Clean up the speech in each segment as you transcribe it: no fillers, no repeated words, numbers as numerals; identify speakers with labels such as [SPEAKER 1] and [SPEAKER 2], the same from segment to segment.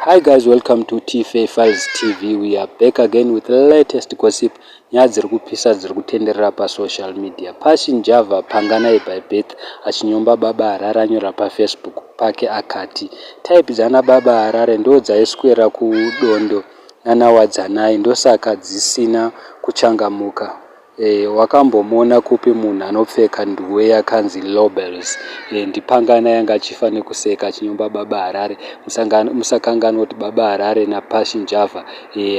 [SPEAKER 1] Hi guys, welcome to TFA Files TV. We are back again with the latest gossip. Nyaya dziri kupisa dziri kutenderera pasocial media. Passion Java Panganai by birth achinyomba Baba Harare anyora paFacebook pake akati type dzana Baba Harare ndo dzaiswera kudondo nanaWadzanai, ndosaka dzisina kuchangamuka. Wakambomuona kupi munhu anopfeka nduwe yakanzi Lobels? NdiPanganai anga achifa nekuseka achinyomba Baba Harare. Musakanganwa kuti Baba Harare naPassion Java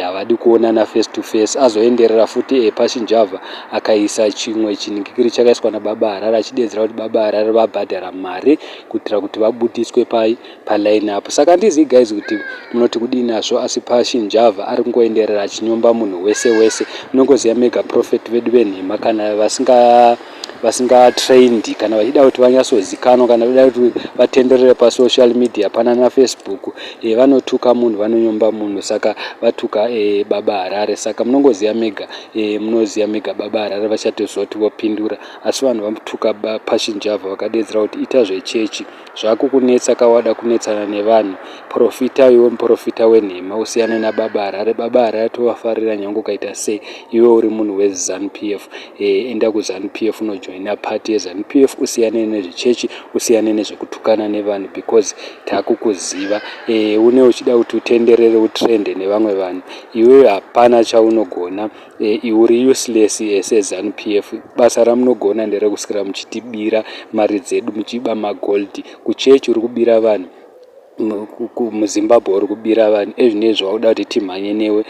[SPEAKER 1] havadi kuonana face to face. Azoenderera futi Passion Java akaisa chimwe chiningikiri chakaiswa naBaba Harare achidedzera kuti Baba Harare vabhadhara mari kuitira kuti vabudiswe pai paline up. Saka handizivi guys kuti munoti kudii nazvo, asi Passion Java ari kungoenderera achinyomba munhu wese wese. Munongoziva mega prophet vedu venhema, kana vasinga trained, kana vachida kuti vanyatsozikanwa, kana vachida kuti vatenderere pasocial media pana naFacebook, vanotuka munhu, vanonyomba munhu. Saka vatuka Baba Harare. Saka munongoziva mega, munoziva mega Baba Harare vachatozoti vopindura. Asi vanhu vatuka Passion Java vakadedzera kuti ita zvechechi zvakukunetsa, kawada kunetsana nevanhu, profita iwe muprofita wenhema, usiyane naBaba Harare. Baba Harare tovafarira nyange ukaita sei. Iwe uri munhu weZANU PF, enda kuZANU PF, unojoina party yeZANU PF, usiyane nezvechechi, usiyane nezvekutukana nevanhu, because takukuziva. Une uchida kuti utenderere, utrende nevamwe vanhu, iwewe hapana chaunogona. Uri useless seZANU PF. Basa ramunogona nderekuswera muchitibira mari dzedu, muchiba magold. Kuchechi uri kubira vanhu, muZimbabwe uri kubira vanhu. Ezvinezvi wakuda kuti timhanye newe?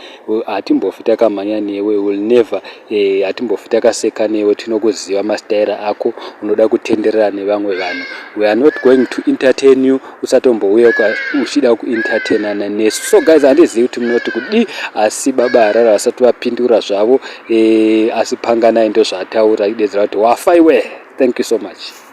[SPEAKER 1] Hatimbofi takamhanya newe, will never. Hatimbofi takaseka newe. Tinokuziva masitaira ako, unoda kutenderera nevamwe vanhu. We are not going to entertain you. Usatombouya uchida kuentertainana nesu. So guys, handizivi kuti munoti kudii, asi Baba Harare vasati vapindura zvavo, asi Panganai ndozvaataura, idedzera kuti wafa iwe. Thank you so much.